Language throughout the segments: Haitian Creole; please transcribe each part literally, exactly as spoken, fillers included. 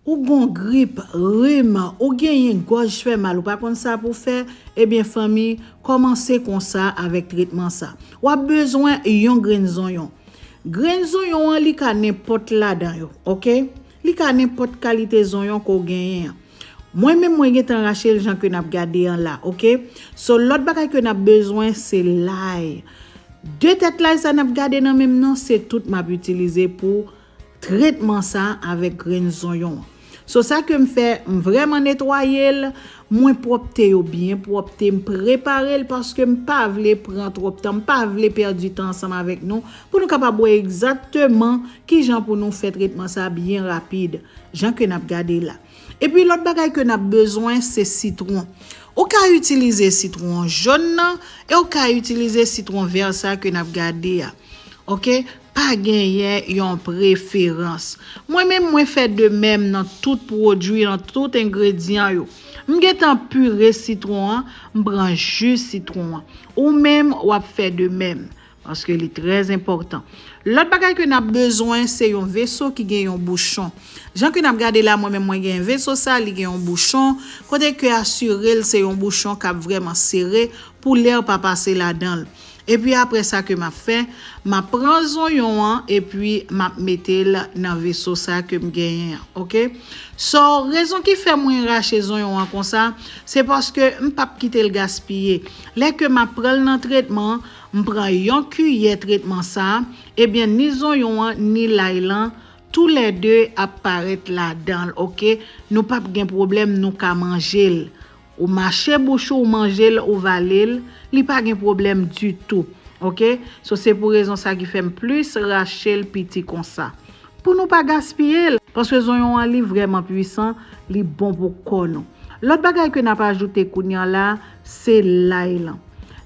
Ou gon grip, rim, ou genyen gòj fè mal, ou pa konn sa pou fè, ebyen fanmi, kòmanse konsa avèk tretman sa. W ap bezwen yon grenn zonyon. Grenn zonyon an, li ka nenpòt ladan yo, oke? Li ka nenpòt kalite zonyon ke w genyen an. Mwen menm, mwen gentan rache l jan ke n ap gade an la, oke? So, lòt bagay ke n ap bezwen, se lay. De tèt lay sa n ap gade nan men m nan, se tout m ap itilize pou tretman sa avèk grenn zonyon an. So, sa ke m fè, m vrèman netwaye l, mwen pwòpte yo byen pwòpte, m prepare l paske m pa vle pran twòp tan, m pa vle pèdi tan ansanm avèk nou pou nou kapab wè egzakteman kijan pou nou fè tretman sa byen rapid, jan ke n ap gade la. Epi lòt bagay ke n ap bezwen, se sitwon. Ou ka itilize sitwon jòn nan, e ou ka itilize sitwon vè sa ke n ap gade a. Oke? Pa genyen yon preferans. Mwen menm, mwen fè de menm nan tout pwodui, nan tout engredyan yo. M gentan pire sitwon an, m pran ji sitwon an. Ou menm, w ap fè de menm. Paske li trè enpòtan. Lòt bagay ke n ap bezwen, se yon veso ki gen yon bouchon. Jan ke n ap gade la, mwen menm, mwen gen veso sa, li gen yon bouchon. Kote ke asire l, se yon bouchon k ap vrèman sere pou lè pa pase ladan l. Epi apre sa ke m ap fè, m ap pran zonyon an epi m ap mete l nan veso sa ke m genyen an, oke? So, rezon ki fè mwen rache zonyon an konsa, se paske m p ap kite l gaspiye. Lè ke m ap pran l nan tretman, m pran yon kiyè tretman sa, ebyen ni zonyon an, ni lay lan, toulède ap parèt ladan l, oke? Nou p ap gen pwoblèm, nou ka manje l. Ou mache bouch ou, ou manje l, ou vale l, li pa gen pwoblèm ditou. Oke? So, se pou rezon sa ki fè m plis rache l piti konsa. Pou nou pa gaspiye l, paske zonyon an li vrèman pwisan, li bon pou kò nou. Lòt bagay ke n ap ajoute kounye a la, se lay lan.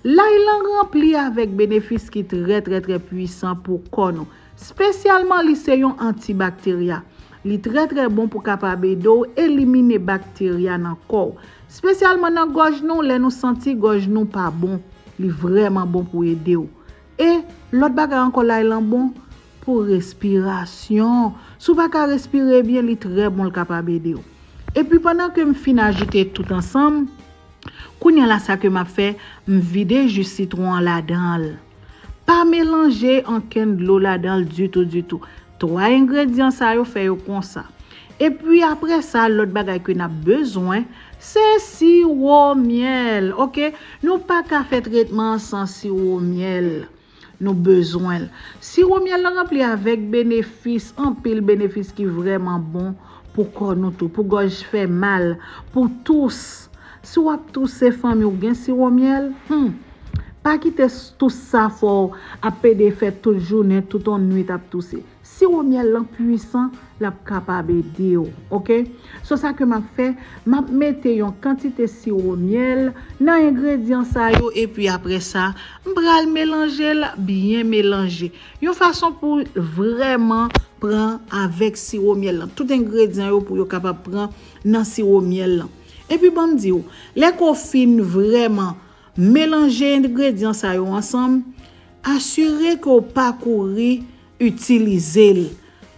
Lay lan ranpli avèk benefis ki trè, trè, trè pwisan pou kò nou. Espesyalman, li se yon antibakterya. Li trè, trè bon pou kapab ede w elimine bakterya nan kò w. Espesyalman nan gòj nou, lè nou santi gòj nou pa bon, li vrèman bon pou ede w. E lòt bagay ankò, lay lan bon pou respirasyon. Si w pa ka respire byen, li trè bon, l kapab ede w. Epi pandan ke m fin ajoute tout ansanm, kounye a la sa ke m ap fè, m vide ji sitwon an ladan l. Pa melanje ankenn dlo ladan l ditou, ditou. Twa engredyan sa yo, fè yo konsa. Epi apre sa, lòt bagay ke n ap bezwen, se siwo myèl, oke? Nou pa ka fè tretman an san siwo myèl. Nou bezwen l. Siwo myèl lan ranpli avèk benefis, anpil benefis ki vrèman bon pou kò nou tou, pou gòj fè mal, pou tous. Si w ap touse fanmi w gen siwo myèl, hmm, pa kite s- tous sa fè w ap pede fè tout jounen, tout yon nwit ap touse. Siwo myèl lan pwisan, l ap kapab ede w, oke? So sa ke m ap fè, m ap mete yon kantite siwo myèl nan engredyan sa yo, epi apre sa, m pral melanje l byen melanje. Yon fason pou vrèman pran avèk siwo myèl lan. Tout engredyan yo pou yo kapab pran nan siwo myèl lan. Epi ban m di w, lè ke w fin vrèman melanje engredyan sa yo ansanm, asire ke w pa kouri itilize l.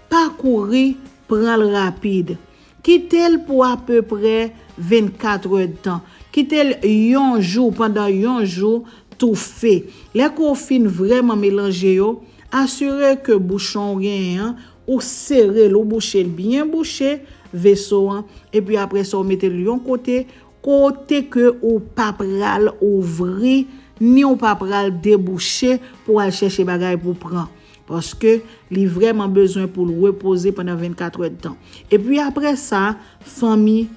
Pa kouri pran l rapid. Kite l pou apeprè vennkat èdtan. Kite l yon jou, pandan yon jou, toufe. Lè ke w fin vrèman melanje yo, asire ke bouchon w genyen an, ou sere l, ou bouche l byen bouche, veso an, epi apre sa, w mete l yon kote, kote ke ou pa pral ouvri, ni ou pa pral debouche pou al chèche bagay pou pran. Paske li vrèman bezwen pou l repoze pandan vennkat èdtan. Epi apre sa, fanmi,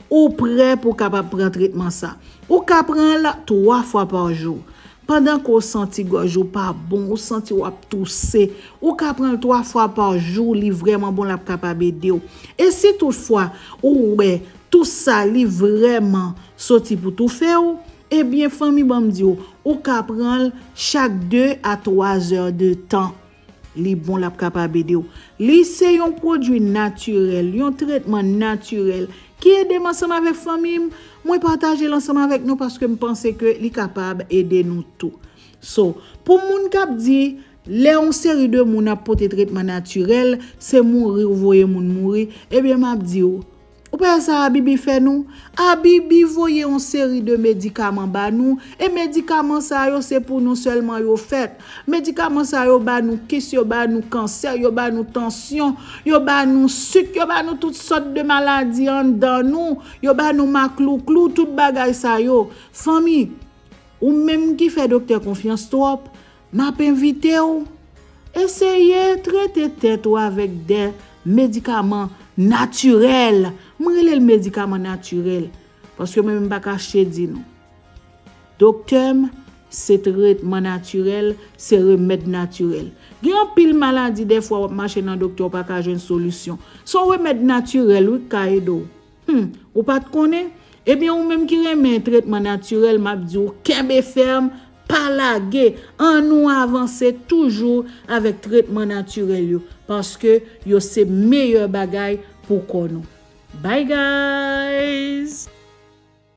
ou prè pou w kapab pran tretman sa. Ou ka pran l twa fwa pa jou. Pandan ke w santi gòj ou pa bon, ou santi w ap touse, ou ka pran l twa fwa pa jou, li vrèman bon, l ap kapab ede w. E si toutfwa ou wè tous sa li vrèman soti pou toufe w, ebyen, fanmi, ban m di w, ou ka pran l chak de a twa zè de tan. Li bon, l ap kapab ede w. Li se yon pwodui natirèl, yon tretman natirèl ki ede m ansanm avèk fanmi m. Mwen pataje l ansanm avèk nou paske m panse ke li kapab ede nou tou. So, pou moun k ap di, Lè yon seri de moun ap pote tretman natirèl, se mouri ou voye moun mouri, ebyen m ap di w, ou pa wè sa Abibi fè nou? Abibi voye yon seri de medikaman ba nou, e medikaman sa yo se pou nou sèlman yo fèt. Medikaman sa yo ba nou kis, yo ba nou kansè, yo ba nou tansyon, yo ba nou sik, yo ba nou tout sòt de maladi anndan nou, yo ba nou maklouklou, tout bagay sa yo. Fanmi, ou menm ki fè doktè konfyans twòp, m ap envite w eseye trete tèt ou avèk de medikaman natirèl. Mwen rele l medikaman natirèl, paske mwen menm m pa kache di nou. Doktè m, se tretman natirèl, se remèd natirèl. Gen anpil maladi, dèfwa w ap mache nan doktè, w pa ka jwenn solisyon. Se yon remèd natirèl, wi, k ka ede w. Hmm, ou pa t konnen? Ebyen, ou menm ki renmen tretman natirèl, m ap di w, kenbe fèm, pa lage. An nou avanse toujou avèk tretman natirèl yo, paske yo se meyè bagay pou kò nou. Bye, guys!